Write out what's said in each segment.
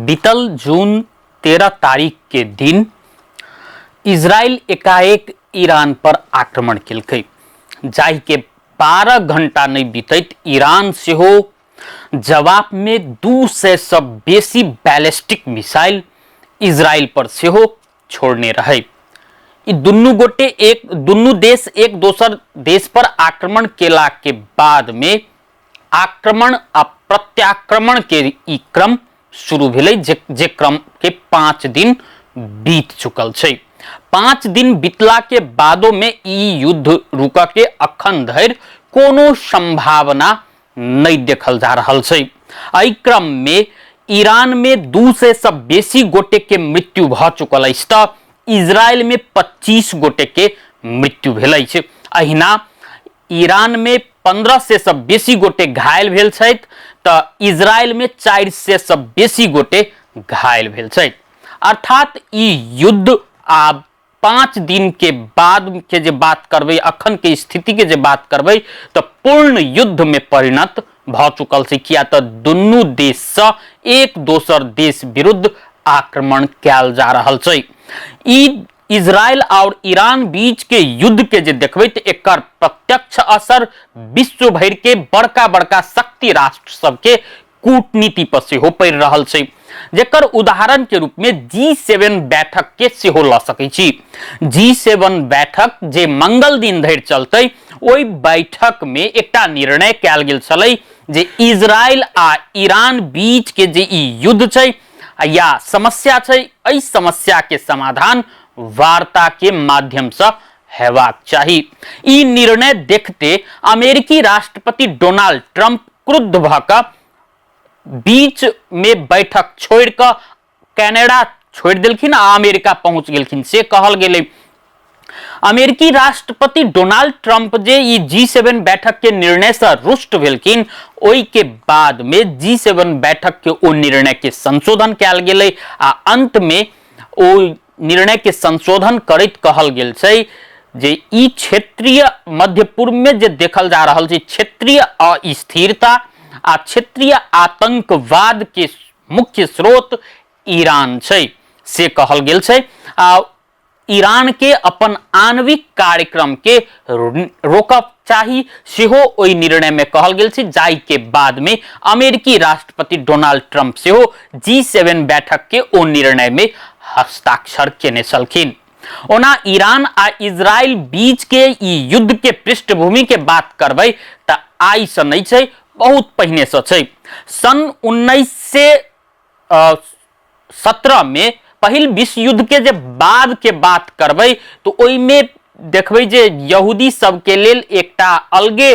बीतल जून 13 तारीख के दिन इजराइल एकाएक ईरान पर आक्रमण केलकै, जाहि के 12 घंटा नहि बीतैत ईरान सेहो जवाब में 200 सँ बेसी बैलिस्टिक मिसाइल इजराइल पर सेहो छोड़ने रहै। ई दुनू गोटे एक दुनू देश एक दोसर देश पर आक्रमण केला के बाद में आक्रमण आ प्रत्याक्रमण के ई क्रम शुरू भेलै, जे जे क्रम के 5 दिन बीत चुकल छै। 5 दिन बीतला के बादो में ई युद्ध रुकऽ के अखन धरि कोनो संभावना नहि देखल जा रहल छै। एहि क्रम में ईरान में 200 सँ बेसी गोटे के मृत्यु भऽ चुकल अछि तऽ इजरायल में 25 गोटे के मृत्यु भेल अछि। अहिना ईरान में 1500 सँ बेसी गोटे घायल भेल छथि तऽ इजरायल में 400 सँ बेसी गोटे घायल भेल छथि। अर्थात ई युद्ध आब 5 दिन के बाद के जे बात करबै, अखन के स्थिति के जे बात करबै, तऽ पूर्ण युद्ध में परिणत भऽ चुकल छै, किया तऽ दुनू देश सँ एक दोसर देश विरुद्ध आक्रमण कयल जा रहल छै। ई इजरायल और ईरान बीच के युद्ध के जे देखबै तऽ एकर प्रत्यक्ष असर विश्व भरि के बड़का बड़का शक्ति राष्ट्र सबके कूटनीति पर सेहो पड़ि रहल छै, जेकर उदाहरण के रूप में G7 बैठक के सेहो लऽ सकै छी। G7 बैठक जे मंगल दिन धरि चलतै, ओहि बैठक में एकटा निर्णय कयल गेल छलै जे इजरायल आ ईरान बीच के जे ई युद्ध छै या समस्या छै, एहि समस्या के समाधान वार्ता के माध्यम से हेबाक चाही। ई निर्णय देखते अमेरिकी राष्ट्रपति डोनाल्ड ट्रंप क्रुद्ध भऽ कऽ बीच में बैठक छोड़ि कऽ कनाडा छोड़ि देलखिन आ अमेरिका पहुंच गेलखिन से कहल गेलै। अमेरिकी राष्ट्रपति डोनाल्ड ट्रंप जे ई G7 बैठक के निर्णय से रुष्ट भेलखिन, ओहि के बाद में G7 बैठक के ओ निर्णय के संशोधन कयल गेलै आ अंत में ओ निर्णय के संशोधन करैत कहल गेल छै जे ई क्षेत्रीय मध्य पूर्व में जे देखल जा रहल छै क्षेत्रीय अस्थिरता आ क्षेत्रीय आतंकवाद के मुख्य स्रोत ईरान छै से कहल गेल छै आ ईरान के अपन आणविक कार्यक्रम के रोकब चाही सेहो ओहि निर्णय में कहल गेल छै, जाहि के बाद में अमेरिकी राष्ट्रपति डोनाल्ड ट्रंप सेहो G7 बैठक के ओ निर्णय में हस्ताक्षर केने छलखिन। ओना ईरान आ इजराइल बीच के ई युद्ध के पृष्ठभूमि के बात करबै तऽ आइ से नहि छै, बहुत पहिने से छै। सन 1917 में पहिल विश्व युद्ध के जे बाद के बात करबै तो ओहिमे देखबै जे यहूदी सबके लेल एकटा अलगे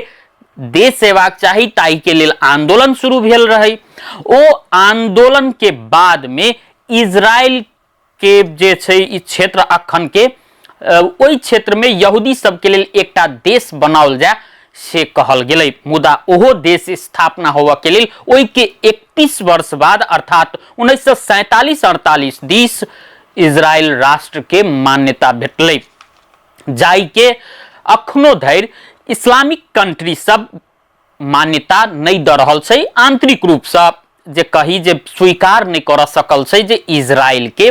देश हेबाक चाही, ताहि के लेल आंदोलन शुरू भेल रहै। ओ आंदोलन के बाद में इजराइल के जे छै ई क्षेत्र अखन के ओहि क्षेत्र में यहूदी सबके लेल एकटा देश बनाओल जाय से कहल गेलै। मुदा ओहो देश स्थापना होबऽ के लेल ओहि के 31 वर्ष बाद अर्थात 1947-48 दिस इजराइल राष्ट्र के मान्यता भेटलै, जाहि के अखनो धरि इस्लामिक कंट्री सब मान्यता नहि दऽ रहल छै। आंतरिक रूपसँ जे कही जे स्वीकार नहि करऽ सकल छै जे इजराइल के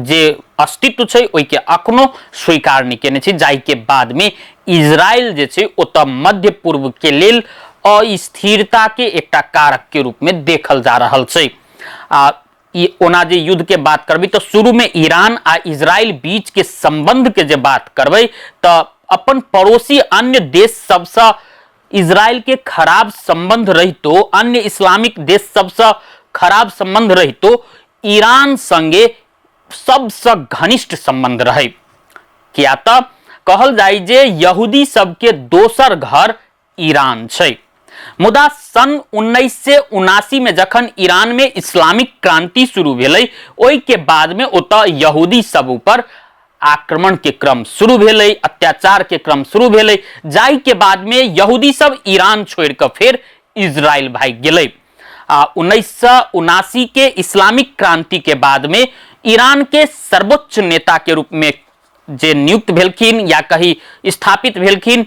जे अस्तित्व छै ओहिके अखनो स्वीकार नहि केने छै, जाहिके बादमे इजराइल जे छै ओतऽ मध्य पूर्व के लेल अस्थिरता के एकटा कारक के रूप में देखल जा रहल छै। आ ई ओना जे युद्ध के बात करबै तऽ शुरू में ईरान आ इजराइल बीच के संबंध के जे बात करबै तऽ अपन पड़ोसी अन्य देश सबसँ इजराइल के खराब संबंध रहितो, अन्य इस्लामिक देश सबसँ खराब संबंध रहितो ईरान संगे सबसँ घनिष्ठ संबंध रहै। किया तऽ कहल जाय जे यहूदी सबके दोसर घर ईरान छै। मुदा सन 1979 में जखन ईरान में इस्लामिक क्रांति शुरू भेलै, ओहि के बाद में ओतऽ यहूदी सब ऊपर आक्रमण के क्रम शुरू भेलै, अत्याचार के क्रम शुरू भेलै, जाहि के बाद में यहूदी सब ईरान छोड़ि कऽ फेर इजराइल भागि गेलै। आ 1979 के इस्लामिक क्रांति के बाद में ईरान के सर्वोच्च नेता के रूप में जे नियुक्त भेलखिन या कही स्थापित भेलखिन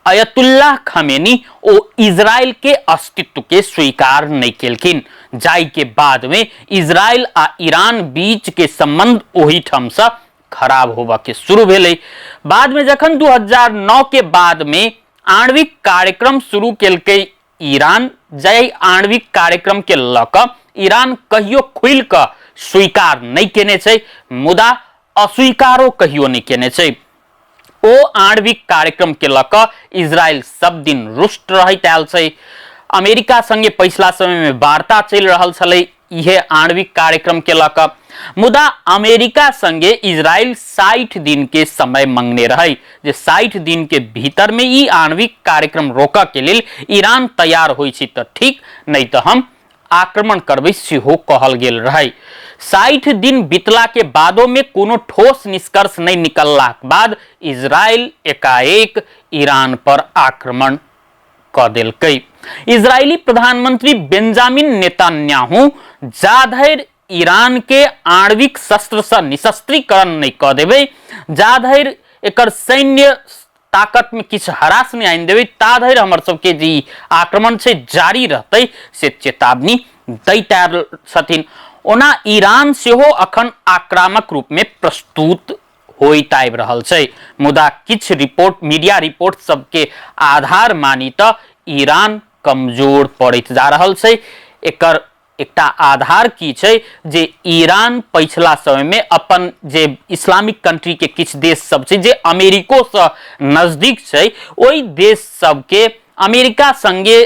अयतुल्लाह खमेनी ओ इजरायल के अस्तित्व के स्वीकार नहि केलखिन, जाहि के बाद में इजरायल आ ईरान बीच के संबंध ओहिठामसँ खराब होबऽ के शुरू भेलै। बाद में जखन 2009 के बाद में आणविक कार्यक्रम शुरू केलकै ईरान, जाहि आणविक कार्यक्रम के लऽ कऽ ईरान कहियो खुलि कऽ स्वीकार नहि केने छै, मुदा अस्वीकारो कहियो नहि केने छै, ओ आणविक कार्यक्रम के लऽ कऽ इजरायल सब दिन रुष्ट रहैत आयल छै। अमेरिका संगे पछिला समय में वार्ता चलि रहल छलै इहे आणविक कार्यक्रम के लऽ कऽ, मुदा अमेरिका संगे इजरायल 60 दिन के समय मंगने रहै जे 60 दिन के भीतर में ई आणविक कार्यक्रम रोकऽ के लेल ईरान तैयार होइ छै तऽ ठीक, नहि तऽ हम आक्रमण करबै सेहो कहल गेल रहै। 60 दिन बीतला के बादो में कोनो ठोस निष्कर्ष नहि निकललाक बाद इजरायल एकाएक ईरान पर आक्रमण कऽ देलकै। इजरायली प्रधानमंत्री बेंजामिन नेतन्याहू जाधरि ईरान के आणविक शस्त्र से निशस्त्रीकरण नहि कऽ देबै, जाधरि एकर सैन्य ताकत में किछु ह्रास नहि आनि देबै, ता धरि हमर सबके जे ई आक्रमण छै जारी रहतै से चेतावनी दैत आयल छथिन। ओना ईरान सेहो अखन आक्रामक रूप में प्रस्तुत होइत आबि रहल छै, मुदा किछु रिपोर्ट मीडिया रिपोर्ट सबके आधार मानी तऽ ईरान कमजोर पड़ैत जा रहल छै। एकर एकटा आधार की छै जे ईरान पछिला समयमे अपन जे इस्लामिक कंट्रीके किछु देश सब छै जे अमेरिकोसँ नजदीक छै, ओहि देश सबके अमेरिका संगे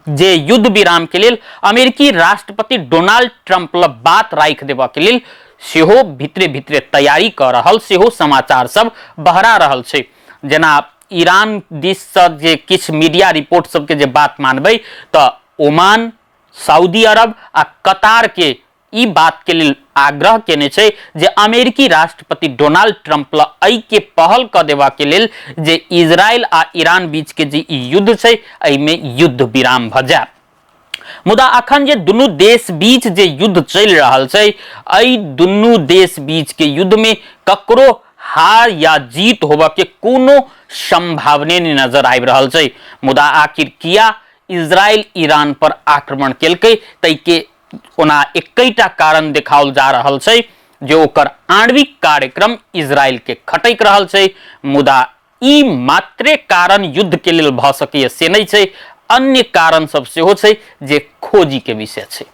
जे युद्ध विराम के लेल अमेरिकी राष्ट्रपति डोनाल्ड ट्रंप लग बात राखि देबऽ के लेल सेहो भीतरे भीतरे तैयारी कऽ रहल सेहो समाचार सब बहरा रहल छै। जेना ईरान दिससँ जे किछु मीडिया रिपोर्ट सबके जे बात मानबै तऽ ओमान, सऊदी अरब आ कतार के ई बात के लेल आग्रह केने छै जे अमेरिकी राष्ट्रपति डोनाल्ड ट्रंप ल एहि के पहल क देबा के लेल जे इजरायल आ ईरान बीच के जे ई युद्ध छै एहिमे युद्ध विराम भ जाय। मुदा अखन जे दुनू देश बीच जे युद्ध चलि रहल छै, एहि दुनू देश बीच के युद्ध में ककरो हार या जीत होबऽ के कोनो संभावने नहि नजर आबि रहल छै। मुदा आखिर किया इजरायल ईरान पर आक्रमण केलकै ताहिके ओना एकैटा कारण देखाओल जा रहल छै जे ओकर आणविक कार्यक्रम इजरायल के खटकि रहल छै, मुदा ई मात्रे कारण युद्ध के लेल भऽ सकैए से नहि छै, अन्य कारण सब सेहो छै जे खोजी के विषय छै।